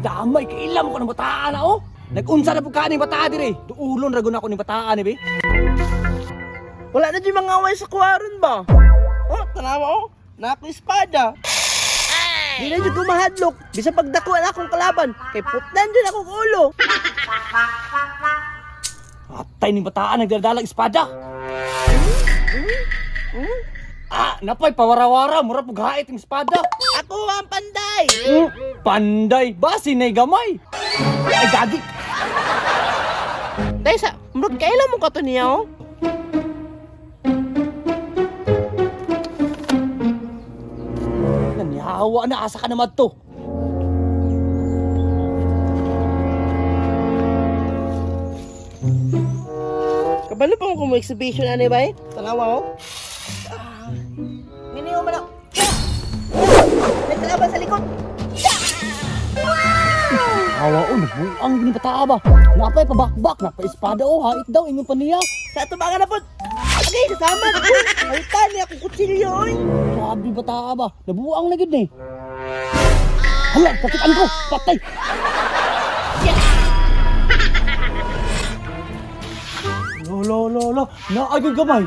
Damay kay ilam ko ng bataan na oh. Nag-unsa na pud ka ning bataa dire. Duulon ra gud ako ning bataan ni be. Wala na dyan mga away sa kuwaron ba? Oh, tanawa oh. Na ako espada. Di na dyan kumahadlok. Bisa pagdakuan akong kalaban. Kay putnan dyan akong ulo. Atay ning bataan nagdadalag espada. Ah, napay pawarawara mura pug hait ang espada. Ako ang panday. Panday, basi nay gamay. Ay gagi. Tay sa, murag kailan mo ka to niya oh? Nanyawa na asa ka naman to. Kabalo pa mo kung exhibition ani ba eh? Tanawa oh. Ah, Miniyo man ako. May kalaban sa likod. Awa oh, nabuang gini bataa ba. Napay pabakbak, napay espada oh, hait daw ingon pa niya. Sa atubangan na po. Agay, sasama ko. Halitan niya akong kutsilyo oy. Grabe bataa ba? Nabuang na gid ni. Hala, kakitaan ko. Patay. Lo lo lo lo, naagay gamay.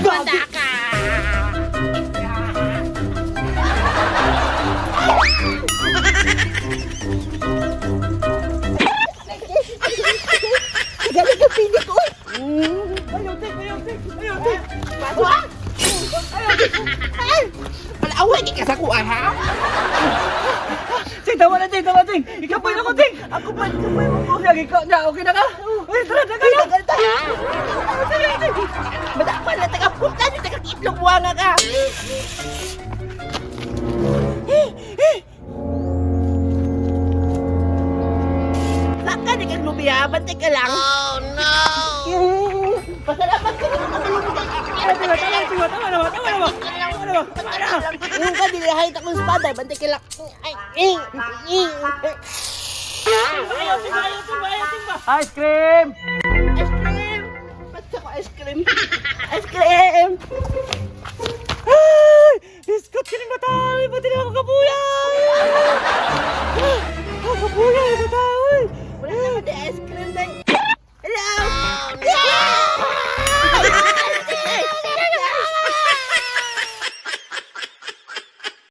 Run. Gagi. Galing ang pinik ko. Ayaw, tik, ayaw, tik, ayaw, tik. Paso ah! Ay! Palaway ka sa kuha ha? Ting, tama na, ting, tama, ting. Ikapoy na ko, ting. Ako pa, ikapoy mo ko. Lagi ka, na, okay na ka? Ay, tara, tara, tara. Madakpan na taga putnan yung taga itlog buwanga ka. Saka ni kag lubiya, bantay ka lang. Oh no! Pasalamat ka na kamalubig. Tama, tama, tama, tama na, tama na, tama na, tama na. Yung ka, dilahit akong espada, bantay ka lang. Ay, ay, ay, ay. Ice cream! Ice cream! Ba't ako ice cream? Ice cream! Ay! Biskot kining mata! Pati na ako kabuya! Ah, kabuya yung mata!